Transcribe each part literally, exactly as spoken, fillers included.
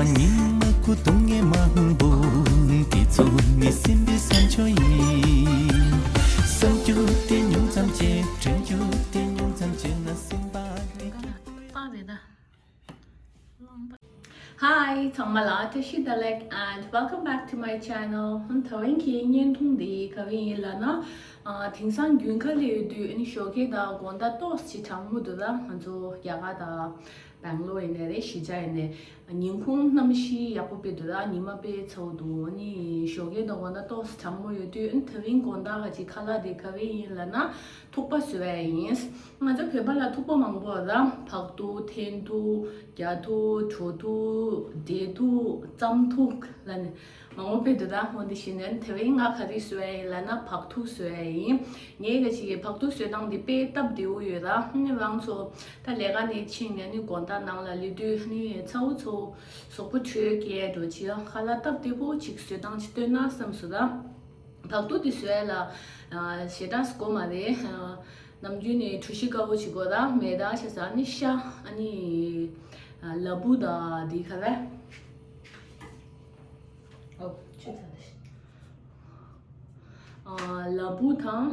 ཉི་མ་སྐུ་གདུང་ངེས་མང་པོ། དེ་ཚོ་ནི་སེམས་པའི་ས་མཆོག་ཡིན། བསམ་རྒྱུ་དེ་ཉུང་ཙམ་བྱས། དྲན་རྒྱུ་དེ་ཉུང་ཙམ་བྱས་ན། སེམས་པ་ནི་སྐྱིད་པོ་ཡིན། Hi, ཚང་མ་ལ་བཀྲ་ཤིས་བདེ་ལེགས། And welcome back to my channel. ཧུན། ད་རིང་གི་བརྙན་ཐུང་འདི་ག་རེ་ཡིན་ལབ་ན། ཨ། དེང་སང་དགུན་ཁ་སླེབས་ཡོད་དུས་ཨ་ནི་ཞོགས་ཀས་དང་དགོང་དག་ཏོག་ཙམ་གྲང་མོ་འདུག་ད། ང་ཚོ་རྒྱ་གར་དང་སྦེང་ལོར་ཡིན་ནའི་རེད། གཞིས་ཆགས་ཡིན་ནའི་ཉིན་གུང་གནམ་གཤིས་ཡག་པོ་དཔེ་འདུག་ད། ཉི་མ་དཔེ་ཚ་བོ་འདུག་ཨ་ནི་ཞོགས་ཀས་དང་དགོང་དག་ཏོག་ཙམ་གྲང་མོ་ཡོད་དུས། ཨ་ནི་ད་རིང་དགོང་དག་ག་ཅིག་ཁ་ལག་དེ་ག་རེ་ཡིན་ལབ་ན། ཐུག་པ་བཟོ་ཡ་ཡིན། ང་ཚོ་བོད་པ་ལ་ཐུག་པ་མང་པོ་ཡོད་ད། བག་ཐུག། འཐེན་ཐུག། རྒྱ་ཐུག། གྲོ་ཐུག། འབྲས་ཐུག། རྩམ་ཐུག་ལབ་ནས་མང་པོ་དཔེ་འདུག་ད། འོ་འདི་བཞིན་ནས་དེ་རིང་ང་ག་རེ་བཟོ་ཡ་ཡིན་ལབ་ན། བག་ཐུག་བཟོ་ཡ་ཡིན། ངས་ག་ཅིག་བག་ཐུག་བཟོ་སྟངས་འདི་དཔེ་སྟབས་བདེ་བོ་ཡོད་ད། ཨ་ནི་རང་ཚོ་ད་ལས་ཀ་ནས་ཕྱིན་ནས་ཨ་ནི་དགོང་དག་ནང་ལ་སླེབས་དུས་ཨ་ནི་ཚ་བོ་ཚ་བོ་གཟུགས་པོ་དྲོད་སྐྱེད་འགྲོ་ཅིག་ཁ་ལག་སྟབས་བདེ་བོ་ཅིག་བཟོ་སྟངས་ཅིག་སྟོན་ན་བསམ་སོང་ད། བག་ཐུག་དེ་བཟོ་ཡ་ལ། ཨ། ཞེ་དྲག་དགོས་མ་རེད། ཨ། ནམ་རྒྱུན་ནས་གྲོ་ཞིབ་དཀར་པོ་བྱེད་དགོས་ད། མེ་ཏོག་ཤ་ཟ། ཨ་ནི་ཤ། ཨ་ནི། ཨ། ལ་ཕུག་དང་དེ་ག་རེ། ཨོ། ཆུ་ཚ་ལ་ཤ། ཨ། ལ་ཕུག་དང་།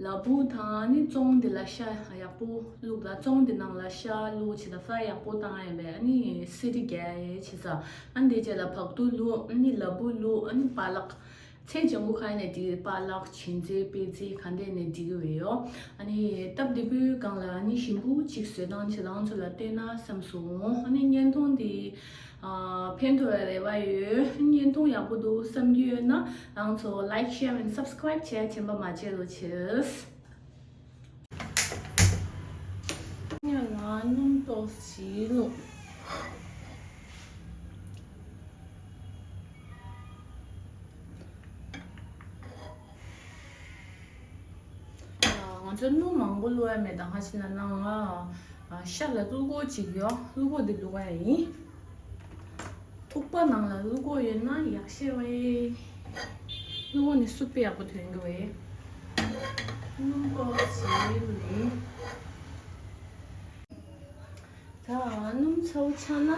ལ་ཕུག་དང་ཨ་ནི་ཙོང་དེ་ལ་ཤ་ཡག་པོ་བླུགས་ད། ཙོང་དེ་ནང་ལ་ཤ་བླུགས་བྱས་ད་ཕར་ཡག་པོ་བཏང་ཡིན་པས། ཨ་ནི་སི་ཊི་རྒྱག་ཡས་བྱས་ཙང་། ཨ་ནི་དེ་རྗེས་ལ་བག་ཐུག་བླུགས། ཨ་ནི་ལ་ཕུག་བླུགས། ཨ་ནི་པ་ལགས། ཚལ་ལྗང་གུ་གང་ཡིན་ནའི་འགྲིག་པ་ལགས། བྱིན་རྫས་སྤེལ་རྫས་གང་འདྲ་ཡིན་ནའི་འགྲིག་གི་ཡོད། ཨ་ནི་སྟབས་བདེ་པོའི་སྒང་ལ་ཨ་ནི་ཞིམ་པོ་གཅིག་བཟོ་སྟངས་ཁྱེད་རང་ཚོ་ལ་སྟོན་ན་བསམ་སོང་། ཨ་ནི་བརྙན་ཐུང་འདི། ཨ། ཕན་ཐོགས་པའི་རེ་བ་ཡོད། བརྙན་ཐུང་ཡག་པོ་འདུག་བསམ་རྒྱུ་ཡོད་ན་རང་ཚོ་like, share and subscribe བྱས། མ་བརྗེད་རོགས་བྱེད། ཡང་ན་སྣུམ་ཏོག་ཙམ་བླུགས། ང་ཚོ་སྣུམ་མང་པོ་བླུགས་ཡ་མེད། ད་ག་ཅི་ལབ་ན་ང་ཤ་ལ་ཀླུ་གོ་གཅིག་ཡོད། ཀླུ་གོ་འདི་བླུགས་ཡ་ཡིན། ཐུག་པ་ནང་ལ་ཀླུ་གོ་ཡོད་ན་ཡག་ཤོས་རེད། ཀླུ་གོ་ནི་སུབ་དཔེ་ཡག་པོ་ཐོན་གྱི་རེད། སྣུམ་ཏོག་ཙམ་བླུགས། ད་སྣུམ་ཚ་བོ་ཆགས་ན་ང་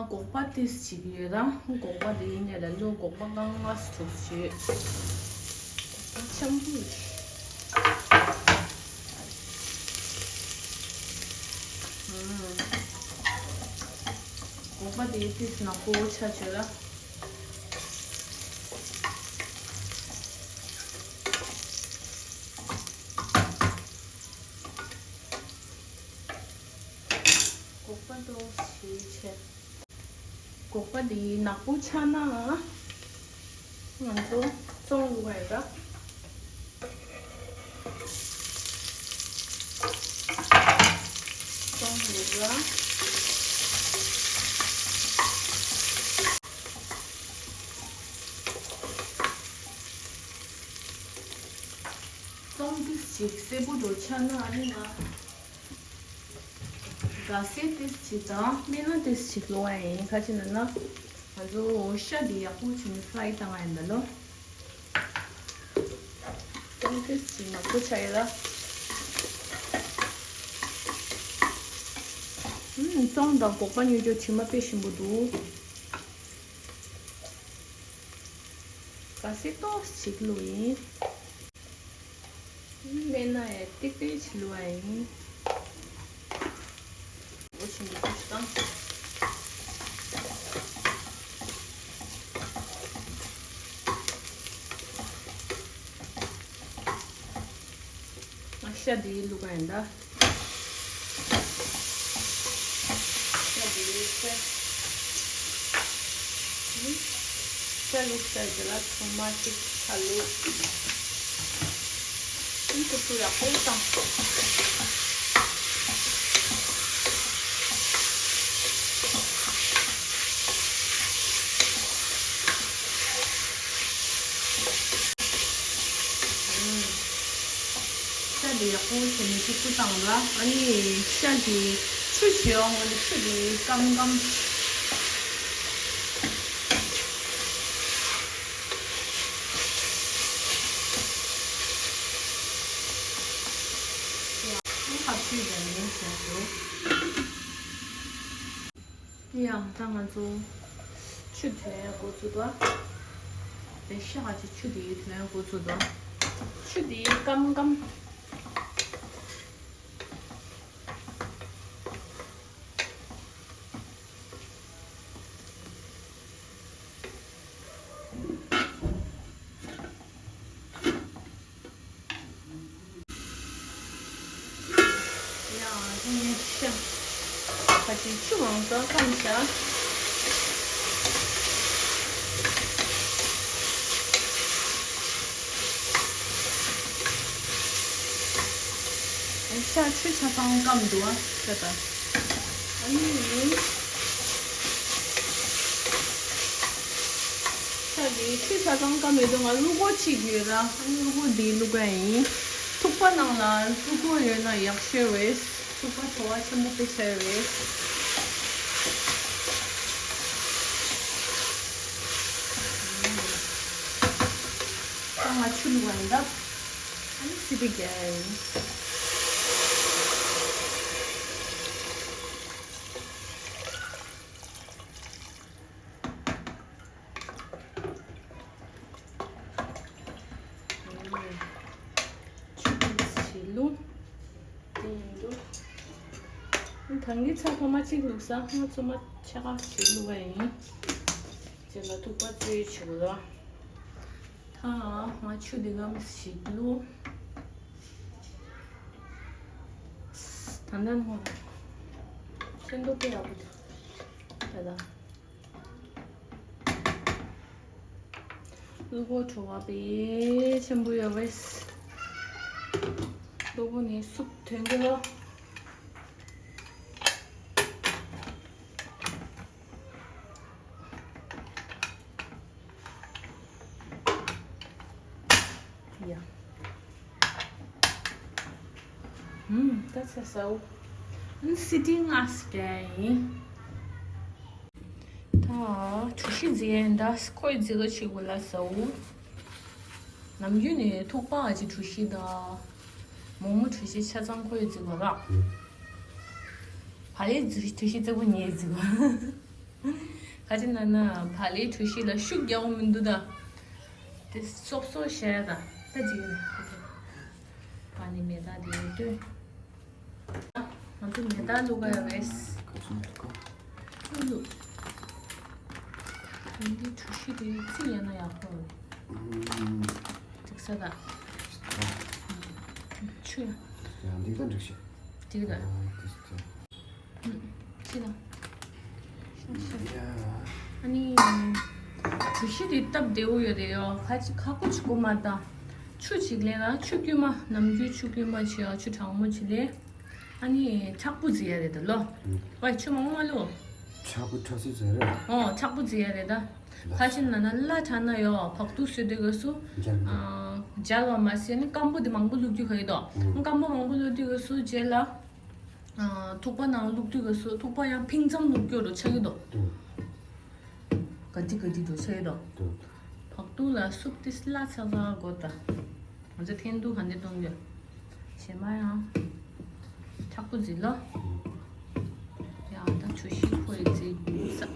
སྒོག་པ་ཏོག་ཙམ་བྱེད་ཀྱི་ཡོད་ད། སྒོག་པ་དེ་ཡིན་ནའི་ལ་ལུ་སྒོག་པ་རྐང་ལག་ཟུག་བྱེད། སྒོག་པ་ཆང་བུ་རེད། ཨུམ། སྒོག་པ་དེ་ཏོག་ཙམ་ནག་པོ་ཆགས་བྱས་ལ། སྒོག་པ་ཏོག་ཙམ་བྱས། སྒོག་པ་འདི་ནག་པོ་ཆགས་ན་ང་ཚོ་ཙོང་བླུགས་ཡ་ཡོད་ར། ཙོང་བླུགས་ར། ཙོང་འདི་ཅིག་སེར་པོ་འདྲ་ཆགས་ན་ཨ་ནི་ང་། ག་སེ་ཏོག་ཙམ་དང་སྨན་སྣ་ཏོག་ཙམ་བླུགས་ཡ་ཡིན། ག་ཅི་ལབ་ན་ང་ཚོ་ཤ་འདི་ཡག་པོ་བྱས་ནས་ཕ་རའི་བཏང་ཡ་ཡིན་པ་ལོ། ཙོང་ཏོག་ཙམ་ནག་པོ་ཆགས་ཡོད་ལ། ཨུམ། ཙོང་དང་སྒོག་པ་མཉམ་དུ་དྲི་མ་དཔེ་ཞིམ་པོ་འདུག་ག་སེ་ཏོག་ཙམ་བླུགས་ཡིན། སྨན་སྣ་ཡང་ཏིག་ཏིག་ཅིག་བླུགས་པ་ཡིན། འོ་ཆུང་ཆུང་ཞིག་དང་། ང་ཤ་འདི་བླུགས་པ་ཡིན་ད། ཤ་འདི་བླུགས་ཚར། ཤ་བླུགས་ཚར་རྗེས་ལ་ཐོ་མ་ཅིག་ཁ་བླུགས། ཨིན་ཏུ་ཏུ་ཡག་པོ་བཏང་། ཤ་འདི་ཡག་པོ་བྱས་ནས་ཅིག་ཏུ་བཏང་ལ། ཨ་ནི་ཤ་འདི་ཆུ་བཞི་ཡོང་བ་ནི་ཆུ་འདི་སྐམ་སྐམ། ཁ་ཆུ་དང་ནི་ཤ་ཞོ། ཡང་ད་ང་ཚོ་ཆུ་དོན་འགོ་ཚུགས་དོ། དེ་ཤ་ག་ཅིག་ཆུ་དེ་དོན་འགོ་ཚུགས་དོ། ཆུ་དེ་སྐམ་སྐམ། ཡ། ངས་ཤ་ཁ་ཅིག་ཆུ་མང་ཙམ་བསྐམས་བཞག་ཤ་ཆུ་ཆ་ཚང་སྐམ་འདུག་ཨ། ཤ་ད། ཨ་ནི། ཤ་འདི་ཆུ་ཆ་ཚང་སྐམ་མེད་དུ་ང་ཀླུ་གོ་གཅིག་ཡོད་ར། ཨ་ནི་ཀླུ་གོ་འདི་བླུག་ག་ཡིན། ཐུག་པ་ནང་ལ་ཀླུ་གོ་ཡོད་ན་ཡག་ཤོས་རེད། ཐུག་པ་བྲོ་བ་ཆེན་པོ་དཔེ་ཆེ་རེད། ད་ང་ཆུ་བླུག་ག་ཡིན་ད། ཨ་ནི་སི་པི་རྒྱག་ཡིན། ཆུ་བླུགས་བྱས་བླུགས། དེ་ཡིན་འདུག་ད་གིན་ཚྭ་ཐོག་མ་གཅིག་བླུགས་ས། ང་ཚོ་མ་ཆ་ག་ཞིག་བླུགས་པ་ཡིན། རྗེས་ལ་ཐུག་པ་བཙོས་བྱེད་དགོས་ལ། ད་ང་ཆུ་འདི་གམ་ཞིག་བླུགས། ད་ལྟ་ནོ། ཤིན་ཏུ་དཔེ་ཡག་པོ་འདུག་ད་ལྟ། ཀླུ་གོ་བྲོ་བ་དཔེ་ཆེན་པོ་ཡོད་པས། ཀླུ་གོ་ནི་སུབ་དོན་གི་ལོ། ཡ། ཧུམ། ད་ཚ་ས་འོ། ཨན་སི་ཏི་ང་སི་ཏེ་ཡིན། ད་གྲུ་བཞི་རྫི་ཡན་ད་ཁོའི་རྫི་ག་ཆིག་གུ་ལ་ས་འོ། ནམ་རྒྱུན་ནས་ཐུག་པ་ཨ་ཅི་གྲུ་བཞི་ད། མོག་མོག་གྲུ་བཞི་ཆ་ཚང་ཁོའི་རྫི་ག་ར། བ་ལེ་གྲུ་བཞི་རྫི་ག་ཉེ་རྫི་ག་ཁ་ཅིག་ན་ན་བ་ལེ་གྲུ་བཞི་ལ་ཤུགས་རྒྱག་མི་འདུག་ད། དེ་སོབ་སོབ་བཤད་ད། ད་ཅིག་ནས་ཨ་ནི་མེ་ད་དེ་ཡོད་དུས། ང་ཚོ་མེ་ད་བླུག་ག་ཡོད་རེད། ཁ་ཚོན་ཐུག་ག་ཨ་ལུ། དེ་འདི་གྲུ་བཞི་དེ་རྩི་ཡས་ན་ཡག་པོ་རེད། འགྲིག་ས་ད། ཆུ་ཡ། ཡང་འདི་ག་འགྲིག་ཤག་འགྲིག་ད། ཨ་དེ་དེ། ཅི་ལ། ཨ་ནི། གྲུ་བཞི་དེ་སྟབས་བདེ་བོ་ཡོད་རེད་ཡོ། ཁ་ཅིག་ཁག་པོ་ཅིག་གོ་མ་ད། ཆུ་ཅིག་ལེན་ན་ཆུ་དཀྱུས་མ་ནམ་རྒྱུན་ཆུ་དཀྱུས་མ་བྱེད་ཡ་ཆུ་གྲང་མོ་ཅིག་ལེན། ཨ་ནི་མཁྲེགས་པོ་བརྫི་ཡ་རེད་ད་ལོ། ཨུ། ཝའི་ཆུ་མང་མ་ལོ། མཁྲེགས་པོ་མཁྲེགས་སེ་བརྫི་རེད། ཨོ་མཁྲེགས་པོ་བརྫི་ཡ་རེད་ད། ལ། ཁ་ཅིག་ན་ན་སླ་དྲགས་ན་ཡོ་བག་ཐུག་བཟོ་དུས་སྐབས་སུ། འབྱར་གི་འདུག་ཨ། འབྱར་བ་མ་ཟད་ནི་སྐམ་པོ་དེ་མང་པོ་བླུགས་རྒྱུ་ག་ཡི་དོ། ཨུ། སྐམ་པོ་མང་པོ་བླུགས་དུས་སྐབས་སུ་རྗེས་ལ། ཨ། ཐུག་པ་ནང་བླུགས་དུས་སྐབས་སུ་ཐུག་པ་ཡང་ཕིང་ཙམ་བླུགས་རྒྱུ་རུ་ཆགས་ཀྱི་འདུག་ཏུ། ག་དི་ག་དི་འགྲོ་ཆགས་ཀྱི་འདུག་ཏུ། བག་ཐུག་ལ་སུབ་ཏི་སླ་ཚ་ཚ་དགོས་ད། ང་ཚོ་འཐེན་ཐུག་ག་འདི་གཏོང་རྒྱུ། གཞན་པ་ཡང་། མཁྲེགས་པོ་བརྫི་ལོ། ཡང་ད་གྲུ་བཞི་ཁོ་ཡི་བརྫི་ས།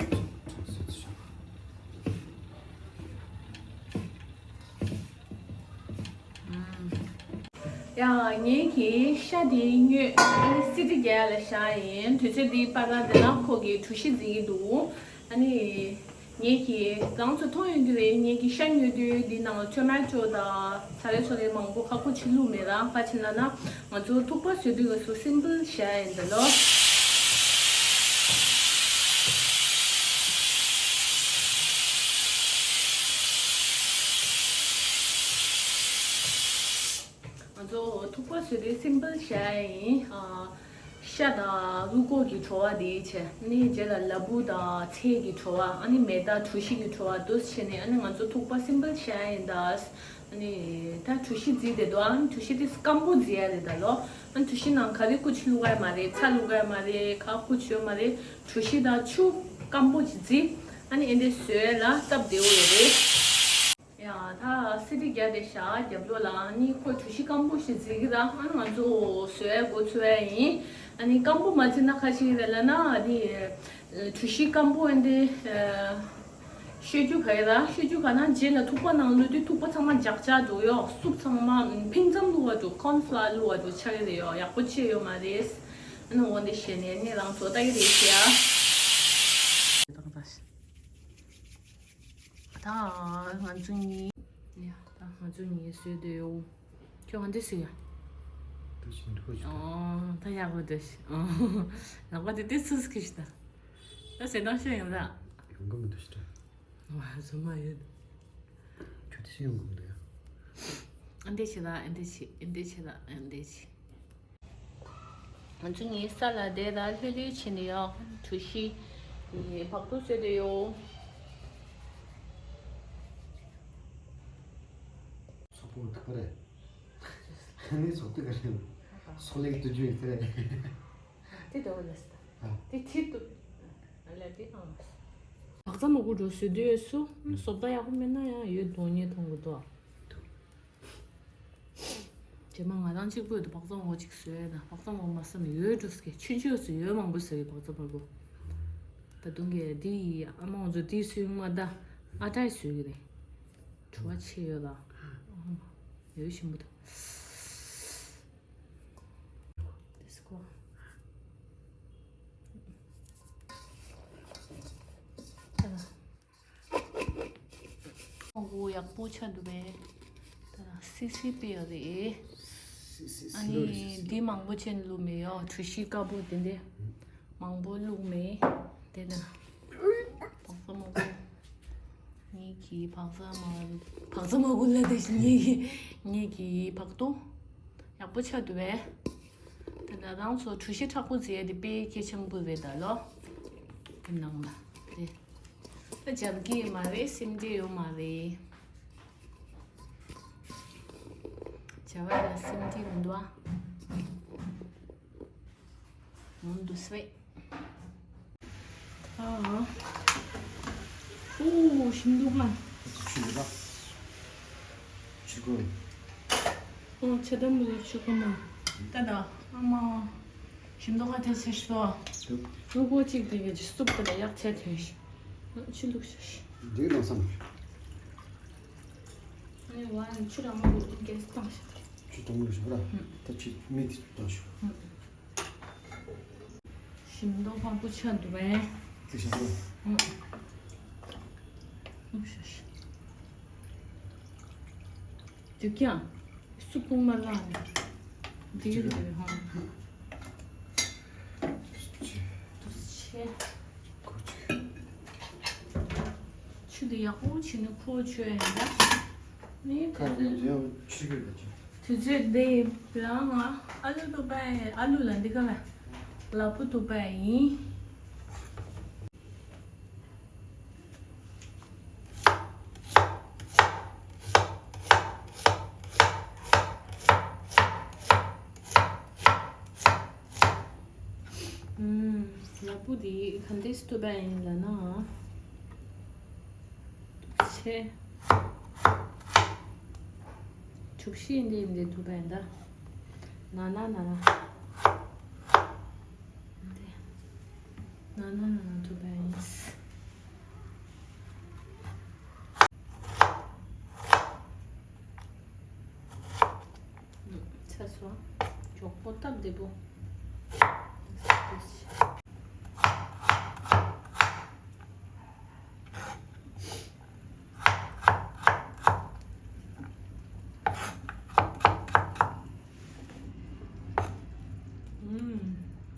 ཡ། ངེད་ཀྱིས་ཤ་དེ་ཉོས་ཨ་ནི་སི་ཏི་རྒྱག་ལ་བཞག་ཡིན། དུས་ཚོད་འདིའི་བར་ན་དེ་ན་ཁོ་གིས་གྲུ་བཞི་བརྫི་གི་འདུག་ཨ་ནི་ངེད་ཀྱིས་རང་ཚོ་མཐོང་ཡོང་གི་རེད། ངེད་ཀྱིས་ཤ་ཉོས་དུས་འདི་ནང་ལ་ཊོ་མེ་ཊོ་དང་ཚ་རེ་ཚོ་རེ་མང་པོ་ཁག་པོ་ཅིག་བླུགས་མེད་ར། ག་ཅི་ལབ་ན་ང་ཚོ་ཐུག་པ་བཟོ་དུས་སྐབས་སུ་སིམ་པལ་བཞག་ཡིན་ད་ལོ། ང་ཚོ་ཐུག་པ་བཟོ་དུས་སིམ་པལ་བཞག་ཡིན། ཨ། ཤ་དང་ཀླུ་གོ་གི་བྲོ་བ་དེ་བྱས་ནས་རྗེས་ལ་ལ་ཕུག་དང་ཚལ་གྱི་བྲོ་བ། ཨ་ནི་མེ་ད་གྲུ་བཞི་གི་བྲོ་བ་དུ་བྱས་ནས། ཨ་ནི་ང་ཚོ་ཐུག་པ་སིམ་པལ་བཞག་ཡིན་ད། ཨ་ནི་ད་གྲུ་བཞི་བརྫིས་བསྡད་འདུག་ཨ་ནི་གྲུ་བཞི་དེ་སྐམ་པོ་བརྫིས་ཡ་རེད་ད་ལོ། ཨ་ནི་གྲུ་བཞི་ནང་ག་རེ་ཀུ་ཅི་བླུག་ག་ཡ་མ་རེད། ཚྭ་བླུག་ག་ཡ་མ་རེད། ག་ཀུ་ཅི་ཡོད་མ་རེད། གྲུ་བཞི་དང་ཆུ་སྐམ་པོ་ཅིག་བརྫིས། ཨ་ནི་ཨེ་འདྲས་བཟོས་ལ་སྟབས་བདེ་བོ་ཡོད་རེད། ཡ་ད་སི་ཏི་རྒྱག་བསྡད་ཤག་རྒྱབ་ལོགས་ལ། ཨ་ནི་ཁོ་གྲུ་བཞི་སྐམ་པོ་ཞིག་བརྫིས་ཀྱི་ར། ཨ་ནི་ང་ཚོ་བཟོ་ཡ་འགོ་ཚུགས་ཡ་ཡིན། ཨ་ནི་སྐམ་པོ་མ་བརྫིས་ན་ཁ་ཤས་རེད་ལབ་ན་ཨ་ནི་ གྲུ་བཞི་སྐམ་པོ་འདི་བཤོས་རྒྱུ་ག་ཡ་ར། བཤོས་རྒྱུ་ག་ན་རྗེས་ལ་ཐུག་པ་ནང་བླུགས་དུས་ཐུག་པ་ཚང་མ་འཇག་འཇག་འགྲོ་ཡོད། སུབ་ཚང་མ་ཕིང་ཙམ་བླུགས་པ་འགྲོ། ཀོན་ཕླ་བླུགས་པ་འགྲོ་ཆགས་ཀྱི་རེད་ཡོད། ཡག་པོ་ཆེ་ཡོད་མ་རེད། ཨ་ནི་འོ་འདི་བཤད་ནས་ནི་རང་ཚོ་ལྟ་གི་རེད་ཤག་ད་ང་ཚོ་གཉིས། ཡ་ད་ང་ཚོ་གཉིས་བཟོས་བསྡད་ཡོད། ཁྱོད་ང་འདི་བཟོས་ཡ། ད་ཞིམ་འདུག་ཞིག་ད། ཨོ་ད་ཡག་པོ་འདུག་ཞིག་ཨོ། ལག་པ་དེ་དེ་སུ་སུ་ཁྱེར་ཞིག་ད། ད་ཟས་དང་ཤོད་ཡོང་ད། ཡོང་གི་མི་འདུག་ཞིག་ད། ང་བཟོ་མ་ཡོད། ཁྱོད་དེ་ཞིག་ཡོང་གི་མི་འདུག་ཡ། ཨ་འདི་བྱེད་ད། ཨ་འདི་བྱེད། ཨ་འདི་བྱེད་ད། ཨ་འདི་བྱེད། ང་ཚོ་གཉིས་ས་ལ་བསྡད་ད་ལྷོད་ལྷོད་བྱས་ནས་ཡོད། གྲུ་བཞི་ཡི་བག་ཐུག་བཟོས་བསྡད་ཡོད། སོག་པོ་ཐུག་པ་རེད། ནི་སོག་ཐུག་ག་རེད། སོག་ལེགས་ཏུ་ཇུས་ཡིན་ཚེ་རེད། དེ་དོ་ལ་སྟ། དེ་ཐིག་ཏུ། ལ་དེ་ཨང་། བག་ཚ་མ་གུ་འགྲོ་བཟོས་བསྡད་ཡོད་སུ། སོབ་ད་ཡག་པོ་མེད་ན་ཡང་ཡོད་དོ་ཉེ་མཐོང་གི་དོ། རྗེས་མ་ང་རང་གཅིག་པོས་དུ་བག་ཚ་མ་གུ་གཅིག་བཟོས་ཡོད་ད། བག་ཚ་མ་གུ་མ་བསམ་ཡོད་འགྲོ་ཟེར་གི། ཆུང་ཆུང་བཟོས་ཡོད། མང་པོ་བཟོས་གི་བག་ཚ་མ་གུ། ད་དུང་གི་དེ་ཡི་ཨ་མ་ང་ཚོ་དེ་བཟོས་མ་ད། ཨ་ཏྲའི་བཟོས་གི་རེད། བྲོ་བ་ཆེ་ཡོད་ལ། ཡོད་ཞིམ་པོ་ད། དེ་སྐོ། ད་ལ། ཨོ་ཡག་པོ་ཆགས་འདུག་པས། ད་ལ་སི་སི་པེ་ཡོད་རེད། སི་སི་ཨ་སི་ལོ་རེད། ནི་འདི་མང་པོ་ཅན་བླུགས་མེད་ཡོ། གྲུ་བཞི་དཀར་པོ་དེ་འདྲ་མང་པོ་བླུགས་མེད། དེ་ན་བག་ཚ་མ་གུ། ངེད་ཀྱི་བག་ཚ་མ། བག་ཚ་མ་གུ་ལ་དེ་བཞིན་ངེད་ཀྱི་ངེད་ཀྱི་བག་ཏོ། ཡག་པོ་ཆགས་འདུག་པས། ད་ལྟ་རང་ཚོ་གྲུ་བཞི་མཁྲེགས་པོ་བཟོས་ཡ་དེ་དཔེ་གལ་ཆེན་པོ་རེད་ད་ལོ། དེ་ནང་ལ་དེ། ད་འཇམ་གྱི་ཡོད་མ་རེད། སེམས་ཀྱི་ཡོད་མ་རེད། བྱ་བ་ལ་སེམས་ཀྱི་མི་འདུག་ཨ། མི་འདུག་སེ། ཨ། ཨོ་ཞིམ་འདུག་ཨ། ཆུ་འདུག་ཨ། ཆུ་ཁོལ། ཨོ་ཆ་དམ་པོ་ཆུ་ཁོལ་མ། ད་ད་ཨ་མ། ཞིམ་འདུག་ཨ། དེ་ཆེ་ཤོ། འདུག་ལུ་གོ་གཅིག་དེ་ག་ཅི་སུབ་དེ་ལ་ཡག་ཆེ་དེ་ཤི། ཆུ་འདུག་ཤ་ཤི། འདི་ལ་སམ། ཨ་ནི་ཝ་ནི་ཆུ་རང་མ་འདུག་གེ་སི་བཏང་ཤ། ཆུ་གཏོང་མི་ཤོག་ར། ད་ཆུ་མི་དེ་བཏང་ཤོག་ཞིམ་མདོག་ཁ་པོ་ཆགས་འདུག་པས། དེ་ཤ་ར། ཨུ་ཤ་ཤ། དུས་ཀྱང་སུ་ཕུང་མ་ལ་ནི། དེ་གི་དེ་ཧང་། དུ་ཆེ། ཆུ་དེ་ཡག་པོ་བྱས་ནས་ཁོ་བྱོས་ཡིན་ད། ནི་ཁ་དེ་ཡང་ཆུ་གི་ལ་ཆུ། དུས་ཚོད་དེ་ལ་ང་ཨ་ལུ་ཐུག་པ་ཨ་ལུ་ལ་འདི་ག་ལ་ལ་ཕུག་ཐུག་པ་ཡིན། ལ་ཕུག་འདི་ག་འདྲས་ཐུག་པ་ཡིན་ལབ་ན། ཆེ། གྲུ་བཞི་འདི་འདི་ཐུག་པ་ཡིན་ད། ན་ན་ན་ན། འདི། ན་ན་ན་ན་ཐུག་པ་ཡིན། ཚ་སོ། མགྱོགས་པོ་སྟབས་བདེ་པོ།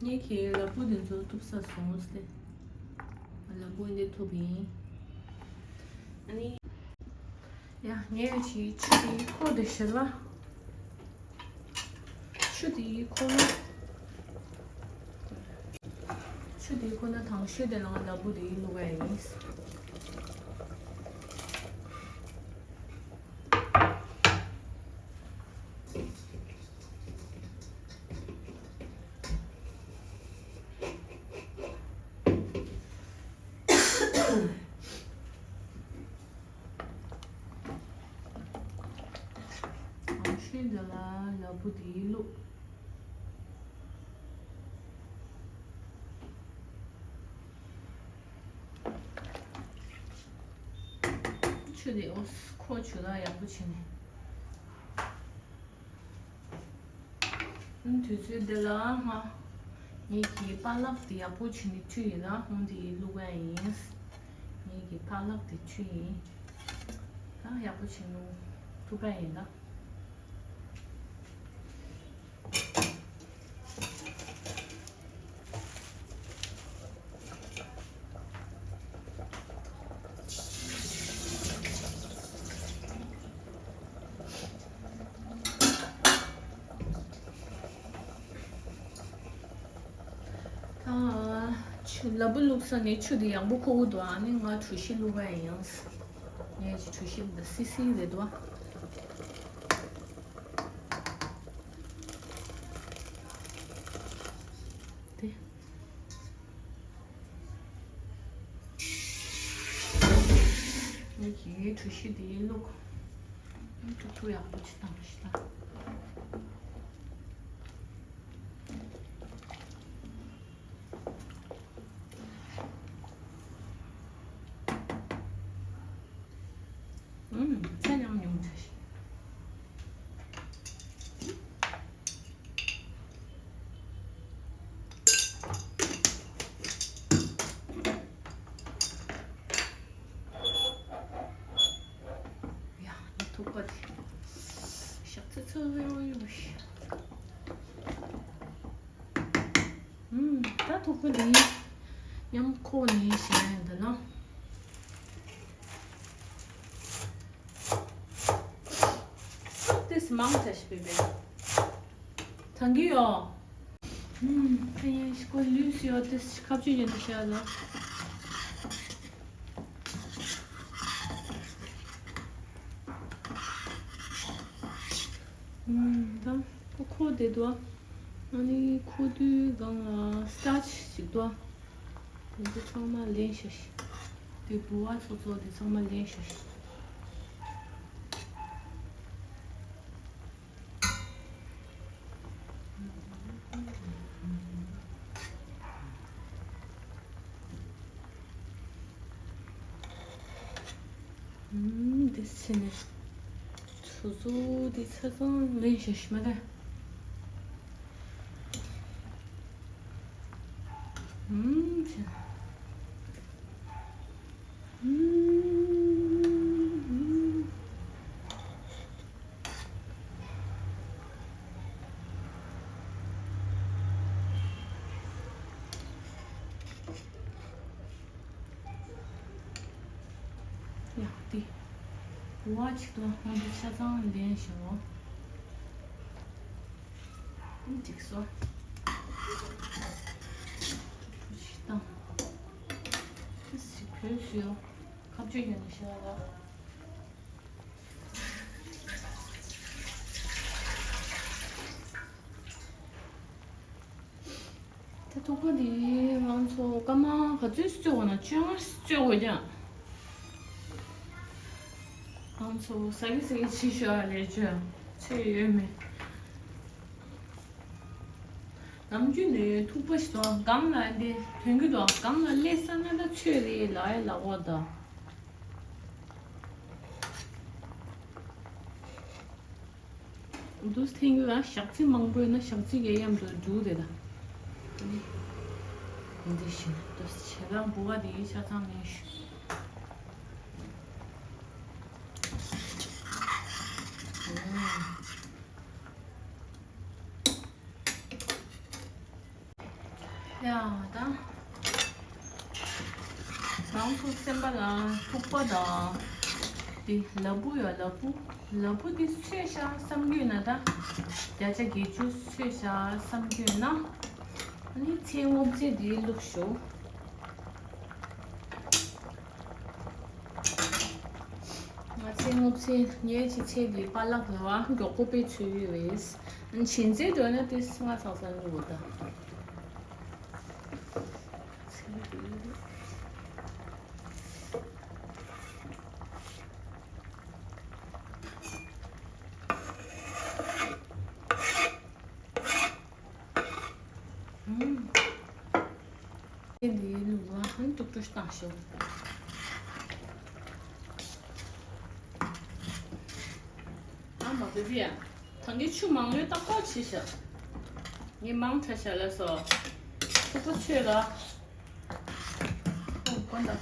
ངས་ཁྱེད་ལ་ཕུག་འདི་ཚོ་ཐུབ་ས་སོང་སྟེ། ལ་ཕུག་འདི་ཐུབ་ཡིན། ཨ་ནི། ཡ་ངས་ཀྱིས་ཆུ་དེ་ཁོལ་དེ་ཤེར་བ། ཆུ་དེ་ཁོལ་ན། ཆུ་དེ་ཁོལ་ན་དང་ཤོས་དེ་ལ་ལ་ཕུག་དེ་བླུག་ག་ཡིན། གང་ཤེས་འདི་ལ་ལ་ཕུག་དེ་བླུག། ཆུ་དེ་འོ་ཁོ་ཆུ་ལ་ཡག་པོ་བྱས་ནས། ཨུམ། དུས་ཚོད་འདི་ལ་ང་ངེད་ཀྱི་པ་ལག་དེ་ཡག་པོ་བྱས་ནས་བཀྲུས་ཡིན་ན་ཧོང་དེ་བླུག་ཡ་ཡིན། ངེད་ཀྱི་པ་ལག་དེ་བཀྲུས་ཡིན། ད་ཡག་པོ་བྱས་ནས་ཐུག་པ་ཡིན་ད། ད་ཆུ་ལ་བུ་བླུགས་ས་ནས་ཆུ་དེ་ཡང་པོ་ཁོག་གི་འདུག་ཨ་ནི་ང་གྲོ་ཞིབ་བླུགས་པ་ཡིན། ངས་ཀྱི་གྲོ་ཞིབ་འདི་སི་སི་རེད་འདུག་དེ། ངས་ཀྱི་གྲོ་ཞིབ་དེ་བླུགས། ཐུག་ཐུག་ཡག་པོ་ཅིག་བཏང་ཞིག་ད། ཨུམ། ཚྭ་ཉམས་ཉུང་ཆ་ཞིག་ཡ། ངའི་ཐུག་པ་དེ་ཞག་ཚི་ཚི་ཡོ་ཡོ་ཞིག་ཨུམ། ད་ཐུག་པ་འདི་མཉམ་ཁོག་ནས་བཞེངས་ཡ་འདི་ན། ཏིས་མང་ཆ་ཞིག་པེ་པེ། ཐང་གི་ཡོ། ཨུམ། ཏེ་ཡན་ཞིག་གོ་ལུས་ཡོ་ཏིས་ཁ་བཅུ་ཡོད་ཏེ་ཤ་ལ། ཨུམ། ད་ཁོ་ཁོ་དེ་དུ་ཨ་ནི་ཁོ་དུས་གང་ལ་སི་ཊར་ཆི་ཞིག་དུ་ཨ། དེ་ཚོ་ཚང་མ་ལེན་ཤོག་ཤིག་དེ་བུ་བ་ཚོ་ཚོ་དེ་ཚང་མ་ལེན་ཤོག་ཤིག་ཨུམ། དེ་ཕྱི་ནས་ཚོ་ཚོ་དེ་ཚ་ཚང་ལེན་ཤོག་ཤིག་མ་རེད། ཨུམ། ཆ། ཨུམ། ཡ་དེ། བ་ཅིག་ཏུ་ཧོན་དུ་ཆ་ཚང་ལེན་ཤོག་འགྲིག་སོ། ཞིག་དང་། ཞིག་བོད་ཞུ། ཁ་བཅོས་ཡོད་ནི་ཤ་ལ། ད་ཐུག་པ་འདི་ང་ཚོ་སྐར་མ་ག་ཚོད་སྤྱོད་དགོས་ན་བཅོ་ལྔ་སྤྱོད་དགོས་ཀྱང་། ང་ཚོ་ཟ་གི་ཟ་གི་ཕྱི་ཤོག་ལས་བཅོས་ཚོད་ཡོད་མེད། ནམ་རྒྱུན་ནས་ཐུག་པ་ཞིག་དང་སྒང་ལ་འདི་དོན་གྱི་དང་སྒང་ལ་སླེབས་ས་ན་ད་ཚོད་རེད་ལ་ཡ་ལ་འོ་ད། འདུག་སེ་འཐེན་གྱི་ལ་ཞག་ཚི་མང་པོ་ཡོད་ན་ཞག་ཚི་གའི་མཉམ་དུ་འདུག་དེ་ད། འདི་བཞིན་དུ་བྱེད་ལ་འབུ་བ་དེ་ཆ་ཚང་མེད་ཞུ། ཡ་ད། ང་ཚོ་སེམས་པ་ལ་ཐུག་པ་དང་། འདི་ལ་ཕུག་ཡོད་ལ་ཕུག་ལ་ཕུག་འདི་ཚོས་ཤག་བསམ་གྱི་ཡོད་ན་ད། བརྒྱ་ཆ་བརྒྱད་ཅུ་ཚོས་ཤག་བསམ་གྱི་ཡོད་ན། ཨ་ནི་ཚལ་སྔོ་ཚལ་འདི་བླུགས་ཤོག་ང་ཚལ་སྔོ་ཚལ་ཉལ་གྱི་ཚལ་འདི་པ་ལག་རེད་བ་མགྱོགས་པོ་དཔེ་ཚོས་ཡོད་རེད། ཨ་ནི་བྱིན་ཚལ་འདོད་ན་དེ་སྔ་ཚང་ཚང་བླུགས་ད། ཨུམ། འདི་ལུག་ལ་ཧང་ཏུག་ཏུ་བཏང་ཤོག་ཨ་མ་བེ་བི་ཡ། ད་ངས་ཆུ་མང་ལོས་ཏག་ཏག་བྱས་ཤག་ངས་མང་དྲགས་ཤག་ལབ་སོང་། ཐུག་པ་ཆོད་ལ། ཨོ་དཀོན་དང་།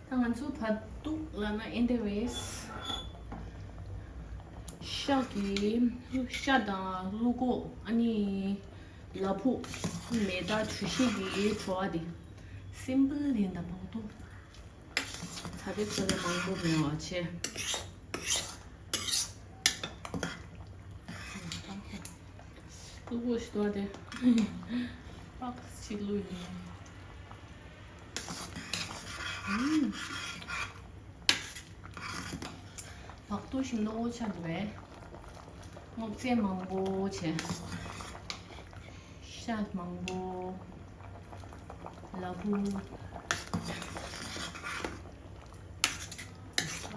ད་ང་ཚོ་བ་ཏུག་ལབ་ན་ཨེ་འདྲ་བས། ཤ་གི་ཤ་དང་ཀླུ་གོ་ཨ་ནི་ལ་ཕུག་མེ་ད་ཆུ་ཤེལ་གྱི་བྲོ་བ་དེ་སིམ་པལ་ཡིན་ད་བ་ཏུག་ད་དེ་ཚོ་ལས་མང་པོ་མེད་པ་བྱས། ཀླུ་གོ་ཞིག་འདུག་སྟེ། པགས་གཅིག་བླུགས་ཡིན། ཨུམ། བག་ཐུག་ཞིམ་མདོག་ཆགས་འདུག་པས། སྔོ་ཚལ་མང་པོ་བྱས། ཤ་མང་པོ། ལ་ཕུག་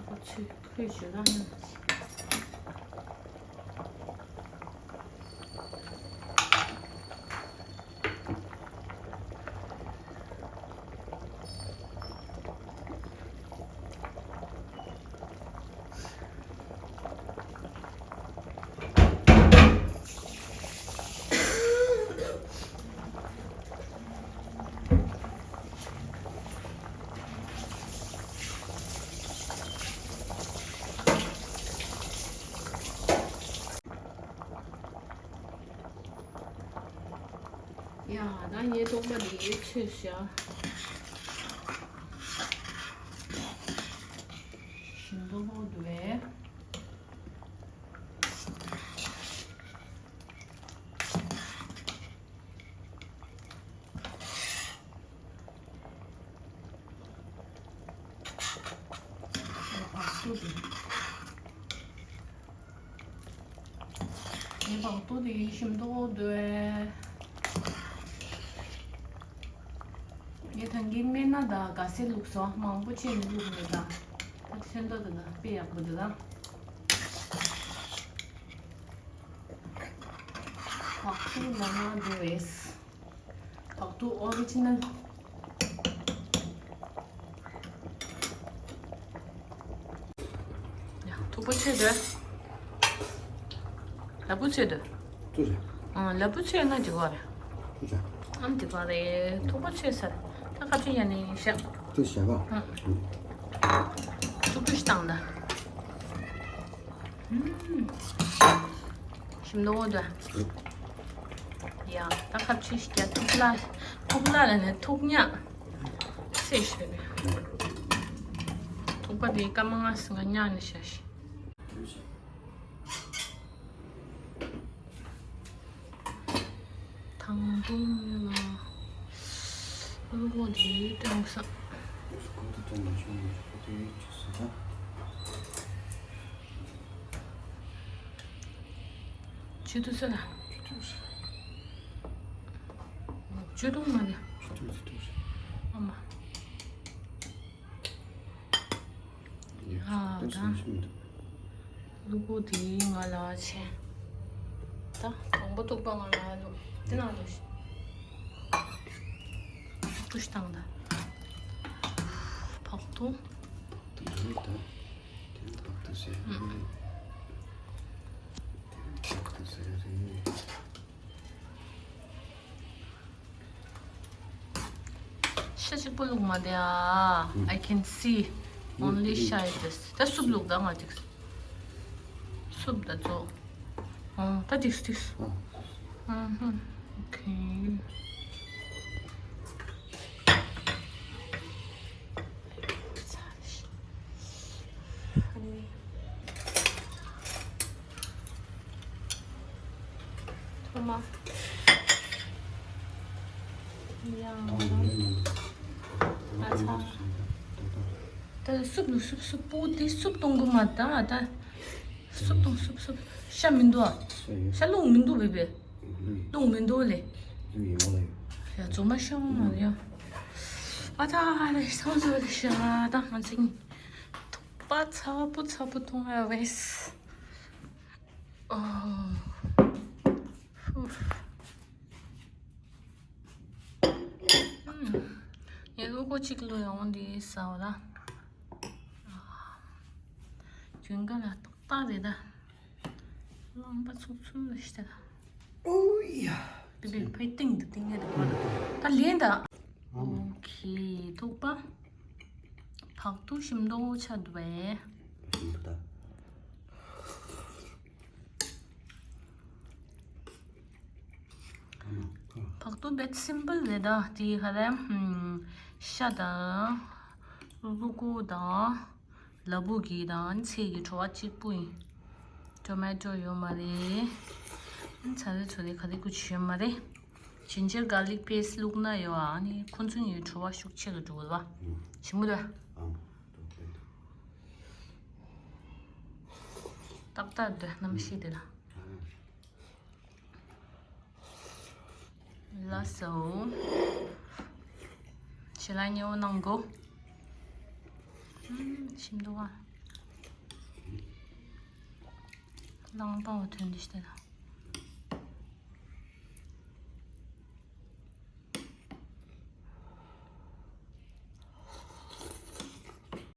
ཁོ་ཚོས་ཁོས་ཞུ་རང་ཡང་། ཡ། ད་ངའི་ཐུག་པ་འདི་ཚོས་བཞག་ཞིམ་པོ་ཧོ་འདུག་པས། ངའི་བག་ཐུག་དེ་ཞིམ་མདོག་འདུག་པས། ངས་ད་གིན་སྨན་སྣ་དང་ག་སེ་བླུགས་སོང་། མང་པོ་བྱས་ནས་བླུགས་མེད་ད། ད་ཚོན་མདོག་དེ་ད་དཔེ་ཡག་པོ་འདུག་ད། བག་ཐུག་ལ་ང་འདུག་པས། བག་ཐུག་ཨོ་རི་ཇི་ནལ། ཡ། ཐུག་པ་ཆོད་འདུག་ལ་ཕུག་ཆོད་འདུག་ཏུ་རེད། ཨང་། ལ་ཕུག་ཆོད་ན་འགྲིག་པ་རེད། ཏུ་རེད། ཨང་། འགྲིག་པ་རེད། ཐུག་པ་ཆོད་ས་རེད། ད་ཁ་ཆེ་ཡ་ནི་ཤ། ཏུ་ཤ་བ། ཨང་། ཨུ། ཅུ་ཀྲུ་ཞིག་བཏང་ད། ཞིམ་མདོག་འདུག་ཡ། ད་ཁ་ཆེ་ཞིག་རྒྱག་ཐུག་ལ། ཐུག་ལ་ལ་ནས་ཐུག་ཉག་སེ་ཞིག་རེད། ཐུག་པ་དེ་སྐར་མ་ལྔ་ཟིན་ག་ཉག་ནས་བཞག་ཞིག་དང་པོ་ལ་ཀླུ་གོ་དེ་སྟོན་ས། ཇུས་གཏོགས་ས་ལ། ཇུས་གཏོགས་མ་རེད། ཨ་མ། ཡ། ཨ་ད། ཀླུ་གོ་དེ་ང་ལ་བྱས། ད་དང་པོ་ཐུག་པ་ང་ལ་བླུགས། དེ་ནང་བླུགས་ཤིག་ཀྲུ་ཤ་བཏང་ད། བག་ཐུག་དེ་རེད་ད། དེ་བག་ཐུག་ཟེར། ཨུ། དེ་བག་ཐུག་ཟེར་རེད། ཤ་གཅིག་པོ་བླུགས་མ་བསྡད་ཨ། I can see only shy this. ད་སུབ་བླུགས་ད་ང་ཅིག་སུབ་ད་ཚོ། ཨང་། ད་ཏིག་ཏིག་ཨང་། ཧུམ། ཨོ་ཁེ། ཐོག་མ། ཡང་། ཨ་ཚ། ད་སུབ་ལུ་སུབ་སུབ་པོ་དེ་སུབ་གཏོང་གི་མ་ད་ད། སུབ་གཏོང་སུབ་སུབ། ཤ་མི་འདུག་ཨ། ཤ་རླུང་མི་འདུག་བེ་བེ། རླུང་མི་འདུག་ལེ། ཡ་རྫོང་མ་ཤ་མ་ཡ། ཨ་ད་ཨ་རེ་སང་སུ་རེ་ཤ་ད་ང་ཚིག་ཐུག་པ་ཚ་པོ་ཚ་པོ་གཏོང་ཨ་བེས། ཨོ། ཧྥུ། ཧུམ། ངས་ཨུ་ཀོ་གཅིག་བླུགས་ཡོང་འདི་ཟ་བ་ལ། རྒྱུན་ག་ལ་ཏག་ཏག་རེད་ད། རླངས་པ་ཚུགས་ཚུགས་ཞིག་ད། ཨོ་ཡ། དེ་བས་ཕའི་ཏིང་དུ་ཏིང་ངེ་དུ་གོ་ད། ད་ལན་ད། ཨོ་ཁེ་ཐུག་པ། བག་ཐུག་ཞིམ་མདོག་ཆགས་འདུག་པས། ཞིམ་པ་ད། བག་ཐུག་བེད་སིམ་པལ་རེད་ད། དེ་ག་རེ། ཤ་དང་། རུ་ཀོ་དང་། ལ་ཕུག་གི་དང་ཚལ་གྱི་བྲོ་བ་གཅིག་པུ་ཡིན། ཊོ་མེ་ཊོ་ཡོད་མ་རེད། ཚ་རེ་ཚོ་རེ་ག་རེ་ཀུ་ཅི་ཡོད་མ་རེད། ཇིན་ཇར་གར་ལིག་པེ་སི་བླུགས་ན་ཡོད་ཨ་ནི་ཁོ་ཚོ་ཡི་བྲོ་བ་ཤུགས་ཆེ་གི་འགྲོ་གི་རེད་བ། ཞིམ་གི་རེད། ཏག་ཏག་འདོད་རྣམ་ཤེས་དེ་ལ། ལགས་སོ། ཞལ་ལག་མཉེས་པོ་གནང་གོ། ཞིམ་འདུག་ཨ། རླངས་པ་བ་ཐོན་འདི་ཞིག་དེ་ལ།